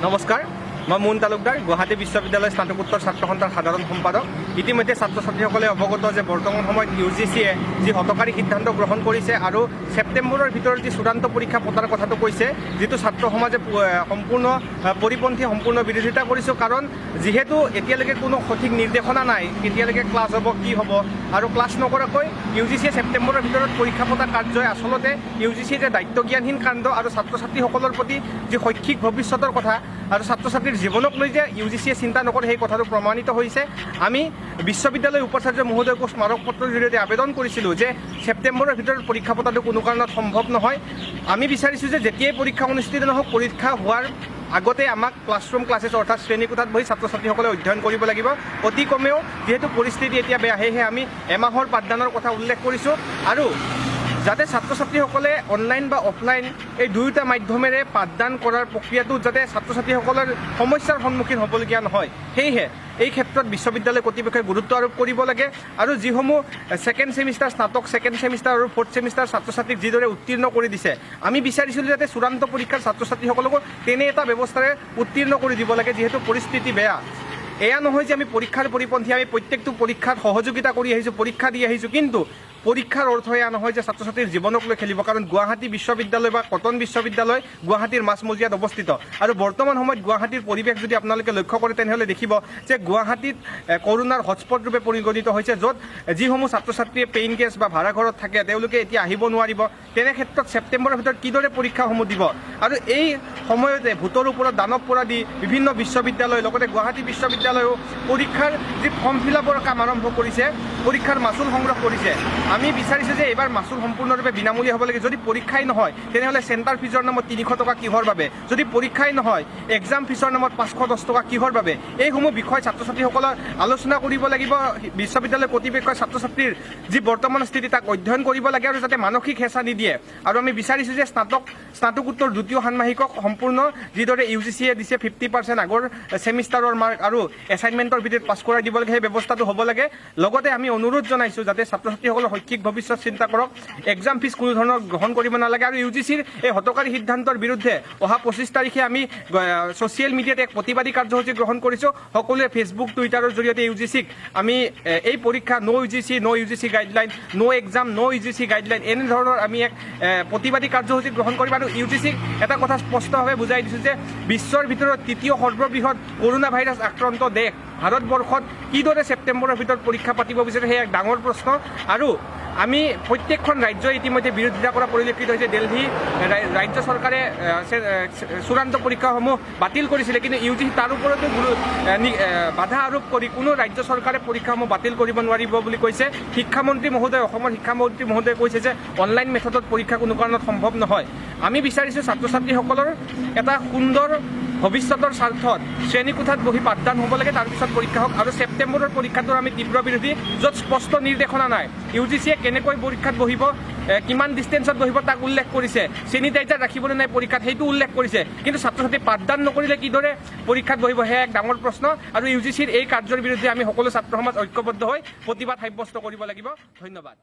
নমস্কাৰ, মই মুন তালুকদাৰ, গুৱাহাটী বিশ্ববিদ্যালয় স্নাতকোত্তৰ ছাত্ৰ সন্থাৰ সাধাৰণ সম্পাদক। ইতিমধ্যে ছাত্ৰ ছাত্ৰীসকলে অৱগত যে বৰ্তমান সময়ত ইউজিচিয়ে যি হঠকাৰী সিদ্ধান্ত গ্ৰহণ কৰিছে আৰু ছেপ্টেম্বৰৰ ভিতৰত যি চূড়ান্ত পৰীক্ষা পতাৰ কথাটো কৈছে, যিটো ছাত্ৰ সমাজে সম্পূৰ্ণ পৰিপন্থী, সম্পূৰ্ণ বিৰোধিতা কৰিছোঁ। কাৰণ যিহেতু এতিয়ালৈকে কোনো সঠিক নিৰ্দেশনা নাই, কেতিয়ালৈকে ক্লাছ হ'ব, কি হ'ব আৰু ক্লাছ নকৰাকৈ ইউজিচিয়ে ছেপ্টেম্বৰৰ ভিতৰত পৰীক্ষা পতা কাৰ্যই আচলতে ইউজিচিৰ যে দায়িত্বজ্ঞানহীন কাণ্ড আৰু ছাত্ৰ ছাত্ৰীসকলৰ প্ৰতি যি শৈক্ষিক ভৱিষ্যতৰ কথা আৰু ছাত্ৰ ছাত্ৰীৰ জীৱনক লৈ যে ইউজিচিয়ে চিন্তা নকৰে, সেই কথাটো প্ৰমাণিত হৈছে। আমি বিশ্ববিদ্যালয় উপাচাৰ্য মহোদয়কো স্মাৰক পত্ৰৰ জৰিয়তে আবেদন কৰিছিলোঁ যে ছেপ্টেম্বৰৰ ভিতৰত পৰীক্ষা পতাটো কোনো কাৰণত সম্ভৱ নহয়। আমি বিচাৰিছোঁ যে যেতিয়াই পৰীক্ষা অনুষ্ঠিত নহওক, পৰীক্ষা হোৱাৰ আগতে আমাক ক্লাছৰুম ক্লাছেছ, অৰ্থাৎ শ্ৰেণীকোঠাত বহি ছাত্ৰ ছাত্ৰীসকলে অধ্যয়ন কৰিব লাগিব অতি কমেও। যিহেতু পৰিস্থিতি এতিয়া বেয়া, সেয়েহে আমি এমাহৰ পাঠদানৰ কথা উল্লেখ কৰিছোঁ আৰু যাতে ছাত্ৰ ছাত্ৰীসকলে অনলাইন বা অফলাইন এই দুয়োটা মাধ্যমেৰে পাঠদান কৰাৰ প্ৰক্ৰিয়াটোত যাতে ছাত্ৰ ছাত্ৰীসকলৰ সমস্যাৰ সন্মুখীন হ'বলগীয়া নহয়, সেয়েহে এই ক্ষেত্ৰত বিশ্ববিদ্যালয় কৰ্তৃপক্ষই গুৰুত্ব আৰোপ কৰিব লাগে। আৰু যিসমূহ ছেকেণ্ড ছেমিষ্টাৰ, স্নাতক ছেকেণ্ড ছেমিষ্টাৰ আৰু ফ'ৰ্থ ছেমিষ্টাৰ ছাত্ৰ ছাত্ৰীক যিদৰে উত্তীৰ্ণ কৰি দিছে, আমি বিচাৰিছিলোঁ যাতে চূড়ান্ত পৰীক্ষাৰ ছাত্ৰ ছাত্ৰীসকলকো তেনে এটা ব্যৱস্থাৰে উত্তীৰ্ণ কৰি দিব লাগে, যিহেতু পৰিস্থিতি বেয়া। এয়া নহয় যে আমি পৰীক্ষাৰ পৰিপন্থী। আমি প্ৰত্যেকটো পৰীক্ষাত সহযোগিতা কৰি আহিছোঁ, পৰীক্ষা দি আহিছোঁ। কিন্তু পৰীক্ষাৰ অৰ্থ এয়া নহয় যে ছাত্ৰ ছাত্ৰীৰ জীৱনক লৈ খেলিব। কাৰণ গুৱাহাটী বিশ্ববিদ্যালয় বা কটন বিশ্ববিদ্যালয় গুৱাহাটীৰ মাজমজিয়াত অৱস্থিত আৰু বৰ্তমান সময়ত গুৱাহাটীৰ পৰিৱেশ যদি আপোনালোকে লক্ষ্য কৰে, তেনেহ'লে দেখিব যে গুৱাহাটীত কৰোণাৰ হটস্পট ৰূপে পৰিগণিত হৈছে, য'ত যিসমূহ ছাত্ৰ ছাত্ৰীয়ে পেইন কেছ বা ভাড়াঘৰত থাকে, তেওঁলোকে এতিয়া আহিব নোৱাৰিব। তেনে ক্ষেত্ৰত ছেপ্টেম্বৰৰ ভিতৰত কিদৰে পৰীক্ষাসমূহ দিব? আৰু এই সময়তে ভূতৰ ওপৰত দানৱ পৰা দি বিভিন্ন বিশ্ববিদ্যালয়, লগতে গুৱাহাটী বিশ্ববিদ্যালয়েও পৰীক্ষাৰ যি ফৰ্ম ফিল আপৰ কাম আৰম্ভ কৰিছে, পৰীক্ষাৰ মাচুল সংগ্ৰহ কৰিছে। আমি বিচাৰিছোঁ যে এইবাৰ মাচুল সম্পূৰ্ণৰূপে বিনামূলীয়া হ'ব লাগে। যদি পৰীক্ষাই নহয়, তেনেহ'লে চেণ্টাৰ ফিজৰ নামত 300 টকা কিহৰ বাবে? যদি পৰীক্ষাই নহয়, এক্সাম ফিজৰ নামত 510 টকা কিহৰ বাবে? এইসমূহ বিষয় ছাত্ৰ ছাত্ৰীসকলৰ আলোচনা কৰিব লাগিব। বিশ্ববিদ্যালয় কৰ্তৃপক্ষই ছাত্ৰ ছাত্ৰীৰ যি বৰ্তমান স্থিতি, তাক অধ্যয়ন কৰিব লাগে আৰু যাতে মানসিক হেঁচা নিদিয়ে। আৰু আমি বিচাৰিছোঁ যে স্নাতক, স্নাতকোত্তৰ দ্বিতীয় ষান্মাসিকক সম্পূৰ্ণ যিদৰে ইউজিচিয়ে দিছে, 50% আগৰ ছেমিষ্টাৰৰ মাৰ্ক আৰু এছাইনমেণ্টৰ ভিত্তিত পাছ কৰাই দিব লাগে, সেই ব্যৱস্থাটো হ'ব লাগে। লগতে আমি অনুৰোধ জনাইছোঁ যাতে ছাত্ৰ ছাত্ৰীসকলৰ শৈক্ষিক ভৱিষ্যত চিন্তা কৰক, এক্সাম ফিজ কোনো ধৰণৰ গ্ৰহণ কৰিব নালাগে। আৰু ইউজিচিৰ এই হঠকাৰী সিদ্ধান্তৰ বিৰুদ্ধে অহা 25 তাৰিখে আমি ছ'চিয়েল মিডিয়াত এক প্ৰতিবাদী কাৰ্যসূচী গ্ৰহণ কৰিছোঁ। সকলোৱে ফেচবুক, টুইটাৰৰ জৰিয়তে ইউজিচিক আমি এই পৰীক্ষা, no UGC, no UGC guideline, no exam, no UGC guideline, এনেধৰণৰ আমি এক প্ৰতিবাদী কাৰ্যসূচী গ্ৰহণ কৰিম। আৰু ইউজিচিক এটা কথা স্পষ্টভাৱে বুজাই দিছোঁ যে বিশ্বৰ ভিতৰত তৃতীয় সৰ্ববৃহৎ কৰোণা ভাইৰাছ আক্ৰান্ত দেশ ভাৰতবৰ্ষত কিদৰে ছেপ্টেম্বৰৰ ভিতৰত পৰীক্ষা পাতিব বিচাৰে, সেই এক ডাঙৰ প্ৰশ্ন। আৰু আমি প্ৰত্যেকখন ৰাজ্যই ইতিমধ্যে বিৰোধিতা কৰা পৰিলক্ষিত হৈছে। দিল্লী ৰাজ্য চৰকাৰে চূড়ান্ত পৰীক্ষাসমূহ বাতিল কৰিছিলে, কিন্তু ইউজিচি তাৰ ওপৰতো বাধা আৰোপ কৰি কোনো ৰাজ্য চৰকাৰে পৰীক্ষাসমূহ বাতিল কৰিব নোৱাৰিব বুলি কৈছে। শিক্ষামন্ত্ৰী মহোদয়, অসমৰ শিক্ষামন্ত্ৰী মহোদয়ে কৈছে যে অনলাইন মেথডত পৰীক্ষা কোনো কাৰণত সম্ভৱ নহয়। আমি বিচাৰিছোঁ ছাত্ৰ ছাত্ৰীসকলৰ এটা সুন্দৰ ভৱিষ্যতৰ স্বাৰ্থত শ্ৰেণীকোঠাত বহি পাঠদান হ'ব লাগে, তাৰপিছত পৰীক্ষা হওক। আৰু ছেপ্টেম্বৰৰ পৰীক্ষাটোৰ আমি তীব্ৰ বিৰোধী, য'ত স্পষ্ট নিৰ্দেশনা নাই। ইউজিচিয়ে কেনেকৈ পৰীক্ষাত বহিব, কিমান ডিষ্টেঞ্চত বহিব তাক উল্লেখ কৰিছে, চেনিটাইজাৰ ৰাখিবলৈ নাই পৰীক্ষাত সেইটো উল্লেখ কৰিছে, কিন্তু ছাত্ৰ ছাত্ৰী পাঠদান নকৰিলে কিদৰে পৰীক্ষাত বহিব, সেয়া এক ডাঙৰ প্ৰশ্ন। আৰু ইউজিচিৰ এই কাৰ্যৰ বিৰুদ্ধে আমি সকলো ছাত্ৰ সমাজ ঐক্যবদ্ধ হৈ প্ৰতিবাদ সাব্যস্ত কৰিব লাগিব। ধন্যবাদ।